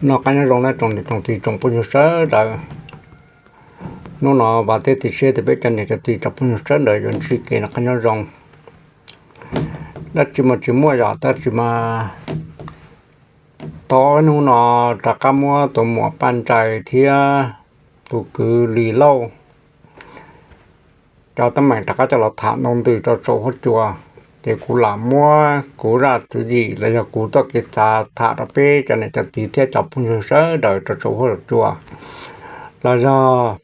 Noj qab nyob zoo nawb tsoom niam tsoom txiv tsoom phooj ywg sawv daws. Hnub no Vam thiab cia siab tias peb cov niam cov txiv tsoom phooj ywg sawv daws yuav ntsib kev noj qab nyob zoo. Dab tsi mas tsis muaj yom, tab sis mas tau hnub no rov qab muab tus muam Paj Ntsais thiab tus kwv Lis Lauj cov teeb meem rov qab coj los tham ntau ntws rau saum huab cua. Ces kuv lam muab kuv zaj tswv yim los yog kuv txoj kev xav tham rau peb cov niam cov txiv thiab cov phooj ywg sawv daws rau saum huab cua. Los yog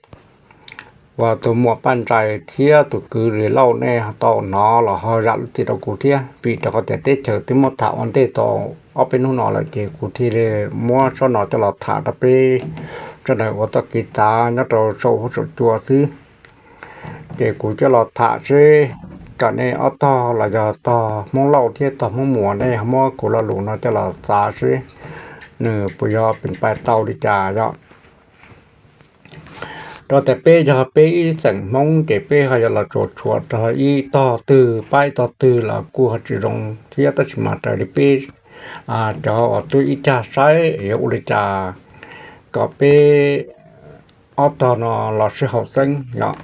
uas tus muam Paj Ntsais thiab tus kwv Lis Lauj nej tau hnov los ho zam lub txim rau kuv thiab, vim rau qhov tias teb chaws twb muab tham ua ntej tau ob peb hnub no lawm, ces kuv thiaj li muab zaj no coj los tham rau peb sawv daws ua txoj kev xav nyob rau saum huab saum cua xwb. Ces kuv coj los tham seb kom nej ob tog los yog tog Hmoob Lauj thiab tog Hmoob Muas nej muab kuv lo lus no coj los xav seb nws puas yuav pes pais tau li cas yom. Rau tias peb yog peb ib xeem Hmoob ces peb ho yuav los tsuas tshuav rau ib tog twg pab ib tog twg los kuj ho tsis zoo thiab, tab sis mas raws li peb cov uas tuaj ib cag saib yuav ua li cas kom peb ob tog no los sib haum xeeb yom.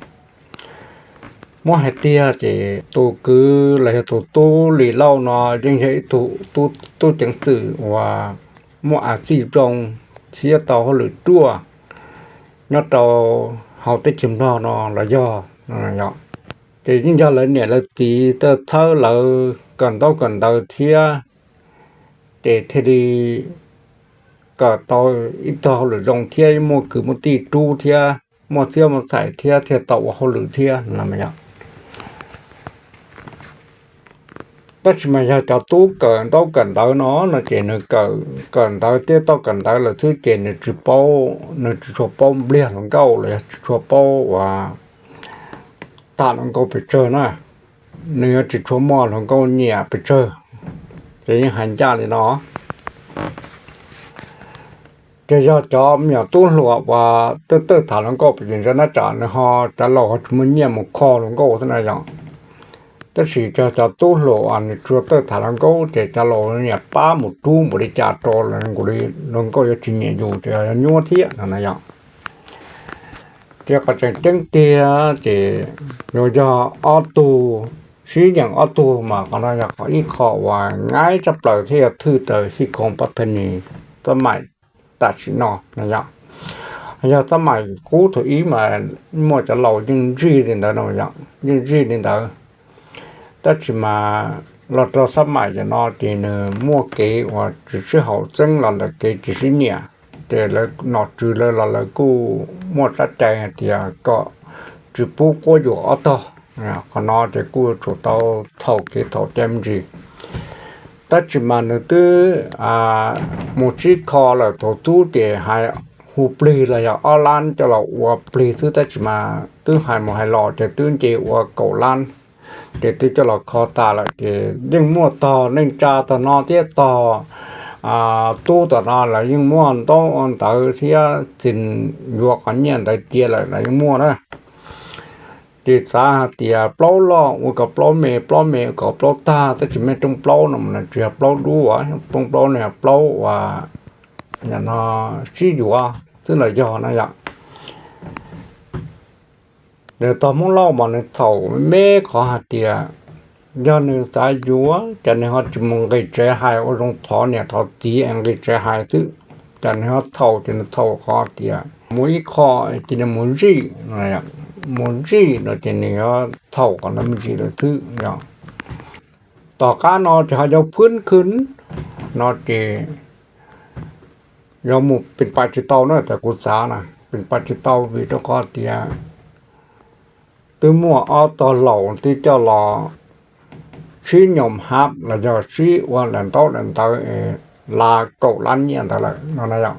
Muab hais tiag ces tus kwv los yog tus tub Lis Lauj no yeej yog ib tug tub ceev xwm uas muaj a txij zoo thiab tau hauj lwm ruaj nyob rau hauv teb chaws Nplog no los yog. Ces yeej yog lawv niam lawv txiv txhawb lawv kawm ntaub kawm ntawv thiab, ces thiaj li kawm tau ib tug hauj lwm zoo thiab muaj kwv muaj tij rub thiab muaj txiab muaj txhais thiab thiaj tau ua hauj lwm thiab no. Tab sis mas yog cov tub kawm ntaub kawm ntawv no no ces nws kawm ntawv thiab tau kawm ntawv lawm xwb ces nws tsis paub, nws tsis tshua paub npliag hluas nkauj los yog tsis tshua paub uas tham hluas nkauj pes tsawg na. Nws yuav tsis tshua muaj hluas nkauj nyiam pes tsawg. Ces yeej hais ncaj li no. Ces yog cov me nyuam tub hluas uas tawj tawj tham hluas nkauj pes tsawg ntsa na tsam nws ho cov laus ho tsis muaj nyiaj mus kho hluas nkauj thiab na yom. Tab sis cov tub hluas uas nws tsis tawj tham hluas nkauj ces cov laus nyiam pab mus rub npaum li cas rau los nkaus li hluas nkauj yuav tsis nyiam yus ces yog nyuaj thiab no na yom. Ces qhov tseem ceeb tiag ces yuav yog ob tug sib nyeem ob tug mas qhov no yog qhov ib qho uas nyab tshaj plaws thiab yog thwj tawm xij khoom pab phe nis xab maim tam sim no na yom. Yog xab maim qub thaum ib mas muaj cov laus yeej zij li ntawd no yom, yeej zij li ntawd. Tab sis mas los rau xab maim yam no ces nws muaj kev uas tsis sib haum xeeb los ntawm kev tsis sib nyiam, ces lawv nom tswv lawv los lawv kuj muaj tsab cai hais tias kom tsis pub quab yuam ob tog. Qhov no ces kuj yuav tsum tau txhaum kev txhaum cai me ntsis. Tab sis mas nws twb mus sib kho lawm thaum tub ces hais hu plig los yog ob lab coj los ua plig xwb, tab sis mas twb hais mus hais los ces twb nce ua kaum lab, ces twb coj los kho tas lawm ces yeej muaj tog neej tsa tog no thiab tog tub tom no lawv yeej muaj ntaub ntawv thiab txim yuav qhov nyiaj ntawd cia lawm los yeej muaj na. Ces xav hais tias plaub loj ua kom plaub me, plaub me ua kom plaub tag, tab sis mej rooj plaub no mas tsis yog plaub dub, rooj plaub no yog plaub uas no sib yuav xwb los yog na yom. Nws tog Hmoob Lauj mas nws txhaum me qhov hais tias yog nws xav yuav ces nws ho tsis mus nqis tsev hais ua zoo thov niam thov txiv es nqis tsev hais xwb, ces nws ho txhaum ces nws txhaum qhov tias mus ib qho ces nws mus zij, mus zij no ces nws yuav txhaum qhov no me ntsis lawm xwb yom. Tom qab no ces ho yuav phwb khwb no ces yuav mus pes pais tsis tau na, tas kuv xav na pes pais tsis tau vim rau qhov tias twb muaj ob tog laus twb coj los sib nyoos hab los yog sib ua daim ntaub daim ntawv es la kaum lab nyiaj ntawd lawm no na yom.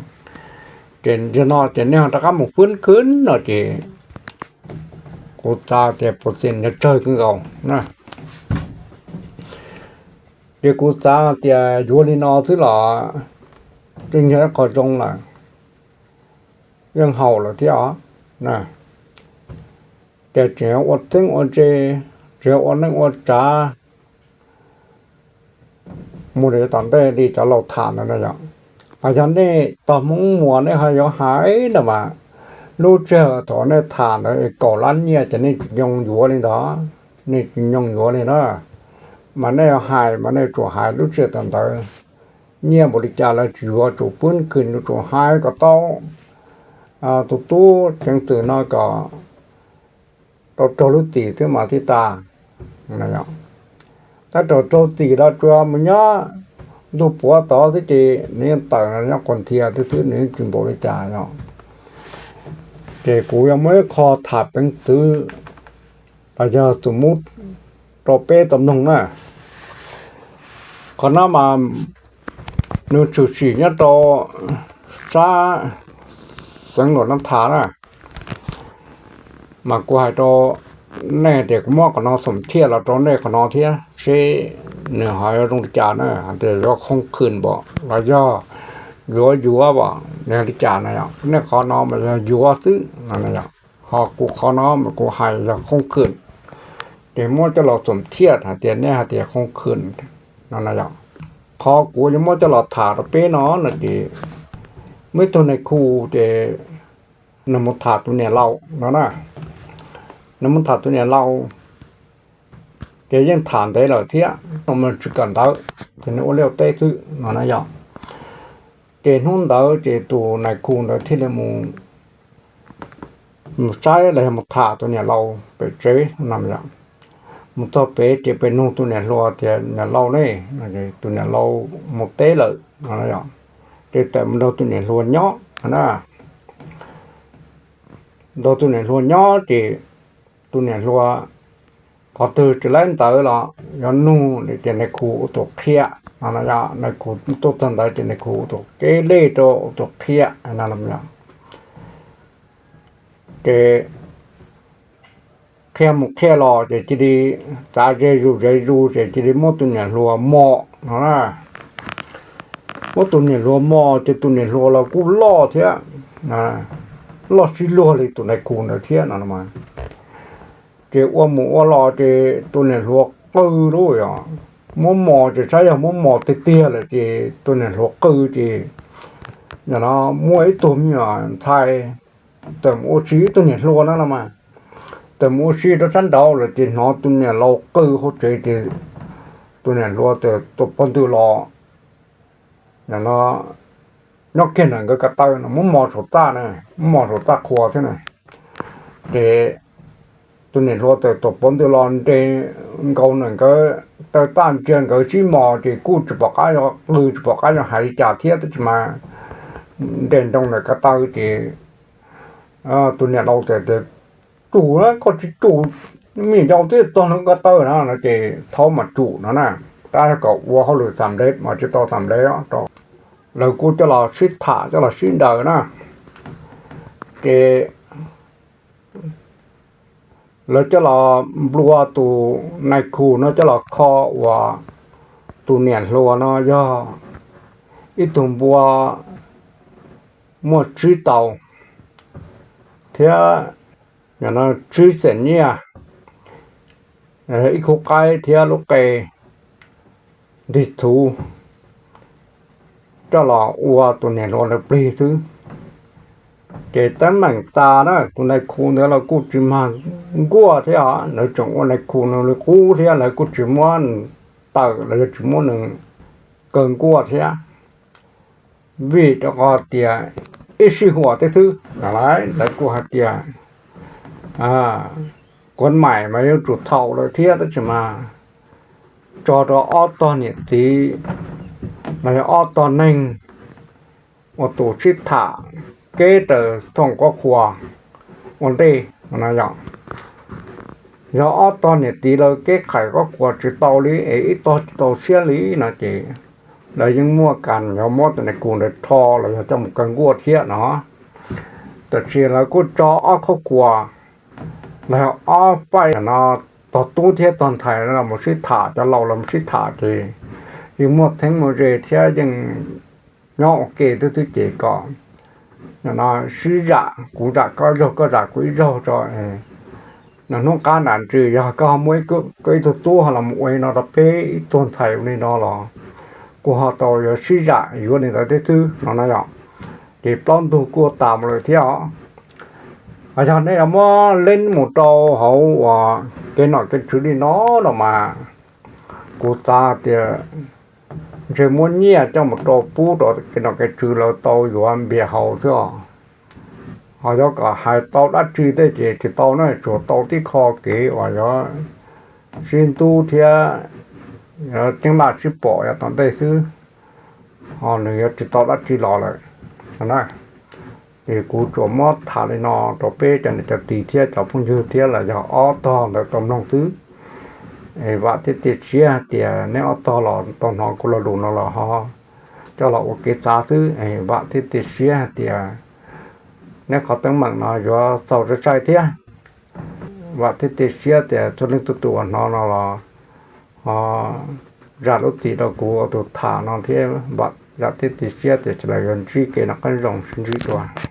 Ces yog no ces nej ho rov qab mus phwb khwb no ces kuv xav tias puas tseem yuav tsawg kawg nkaus na. Ces kuv xav tias yuav li no xwb los yeej yog ib qho zoo lawm, yeej haum lawm thiab os. Ces tseem ua txheeb ua ze, tseem ua neej ua tsav mus rau tom ntej li cov laus tham ntawd na yom. Los yog nej tog Hmoob Muas nej ho yuav hais no mas, lub sij hawm thaum nej tham ntawd kaum lab nyiaj ces nej tsis nyoo yuav li ntawd, nej tsis nyoo yuav li na. Mas nej yuav hais mas nej tsuas hais lub sij hawm thaum ntawd nyiaj npaum li cas lawv tsis yuav, tsuas pub khwv, tsuas hais kom tau tus tub ceev twm no kom tau raug lub tim thiab mas thiaj tas. Tab raug raug tim los tsuas mus nyob ntuj puav tod thiab ces nws yeej tawm nyob quas thias thiab xwb, nws yeej tsis npaum li cas yom. Ces kuv yuav muab ib qho tham peev xwm los yog tus mub rau peb tau mloog na. Qhov no mas nws tshwm sim nyob rau sab xeev Luam Nab Thas na. Mas kuv hais rau nej tias kuv muab qhov no xoom thiaj los rau nej qhov no thiab seb nws ho yuav zoo li cas na, hais tias yuav khoob khwm npaum los yog yuav yuav npaum nws li cas na yom. Nej qhov no mas yog yuav xwb no, ho kuv qhov no mas kuv hais yog khoob khwm, ces muab coj los xoom thiaj hais tias nej hais tias khoob khwm no na yom. Qhov kuv yuav muab coj los tham rau peb no no ces muaj ib tug nais khu ces nws mus tham tus niam laus no na. Nws mus tham tus niam laus ces yeej tham ntev lawm thiab, tsis kawm ntawv, ces nws ua liaj teb xwb no na yom. Ces hnub ntawd ces tus nais khu ntawd thiaj li mus, mus saib los yog mus tham tus niam laus pem tsev no. Mus txog pem ces pem nug tus niam hluas tias niam laus ne, tus niam laus mus teb lawm no. Ces tawm mus nrog tus niam hluas nyob na. Nrog tus niam hluas nyob ces tus niam hluas qhov twg tsis laib ntawv los yuav nug ces nais khu ua tus qhia no. Nais khu tuaj txog ntawd ces nais khu ua tus kev lej rau ua tus qhia no. Ces qhia mus qhia los ces cia li txav ze zus ze zus ces cia li muab tus niam hluas mos no na. Muab tus niam hluas mos ces tus niam hluas los kuj loj thiab, loj sib luag li tus nais khu ntawd thiab no. Ces ua mus ua los ces tus niam hluas qw lauj, yog muab mos ces saib yog muab mos tiag tiag lawm ces tus niam hluas qw ces no muaj ib tug me nyuam ntxhais tawm mus ua si, ib tug niam hluas na los mas, tawm mus ua si rau sab nraud lawm ces hnov tus niam laus qw hauv tsev ces tus niam hluas txawm tuam pob ntws los no, nyob kiag ntawm nkawd ko taw no, muab mos saum txaj na, muab mos saum txaj qhua thiab na. Ces tus niam hluas txawm tuam pob ntws los nres nkaus ntawm nkawd taw txaj ntsia nkawd sib mos ces kuj tsis pom qab yuav qw tsis pom qab yuav hais li cas thiab, tab sis mas nres nroo ntawm ko taw ces tus niam laus txawm tias, tsum, koj tsis tsum, me nyuam yaus twb tog ntawm ko taw no no ces thaub mas tsum no na. Tab kom ua hauj lwm xam ntev mas tsis tau xam ntev rau, lawv kuj coj los sib tham coj los sib nraws na. Ces lawv coj los nplua tus nais khu no coj los kho uas tus niam hluas no yog ib tug npua muaj tsib tau thiab tsib xees nyiaj, ib khub qaib thiab lub qe ntig txhuv coj los ua tus niam hluas ntawd plig xwb. Ces teeb meem tas na, tus nais khu ntawd los kuj tsis mag nkuaj thiab, lawv tseem ua nais khu nws li qub thiab, lawv kuj tsis muab nws tawm los yog tsis muab nws kaw nkuaj thiab. Vim rau qhov tias ib sij huam tej xwb, lawv kuj hais tias kuv maim mas yuav tsum thaum lawm thiab, tab sis mas tso rau ob tog niam txiv los yog ob tog neeg ua tus sib tham keb raws thooj qhuab qhuas ua ntej no. Yog ob tog niam txiv lawv keb qhais qhuab qhuas tsis tau li es ib tog tsis tau siab li no ces lawv yeej muaj kam yog muab tus nais khu ntawd rho los yog coj mus kaw nkuaj thiab no. Tab sis lawv kuj tso ob qhuab qhuas los yog ob paj no, tog tub thiab tog ntxhais los mus sib tham, cov laus los mus sib tham ces yeej muaj theeb muaj ze thiab yeej nyob ua ke twb twb ces kom sib zam, kuv zam koj ib zaug koj zam kuv ib zaug tso. Hnub qab nram ntsis yog koj ho muaj ib tug tub ho los ua li no rau peb ib tug ntxhais ua li no los kuv ho tau yuav sib zam yuav li ntawd thiab xwb no na yom. Ces plaub ntug kuj ua tas mus lawm thiab os. Yog nej yuav muab link mus rau hauv uas kev nom kev tswv li no los mas kuv xav tias ntshe muab nyiaj coj mus rau pub rau kev nom kev tswv lawv tau yuav npias haus xwb os. Ho yuav kom hais tau dab tsi tej ces tsis tau na, tsuas tau tib qho kev uas yuav sib ntub thiab ceeb laj sib pom yav tom ntej xwb, ho nws yuav tsis tau dab tsi los lawm na. Ces kuv tsuas muab tham li no rau peb cov niam cov txiv thiab cov phooj ywg thiab los yog ob tog ntawd tau mloog xwb. Vam thiab cia siab hais tias neb ob tog los tau hnov kuv lo lus no los ho coj los ua kev xav xwb. Vam thiab cia siab hais tias neb qhov teeb meem no yuav txaus sai sai thiab. Vam thiab cia siab tias txhua leej txhua tus uas hnov no los ho zam lub txim rau kuv ua tus tham no thiab. Vam thiab cia siab tias sawv daws yuav ntsib kev noj qab zoo sib ntsib dua.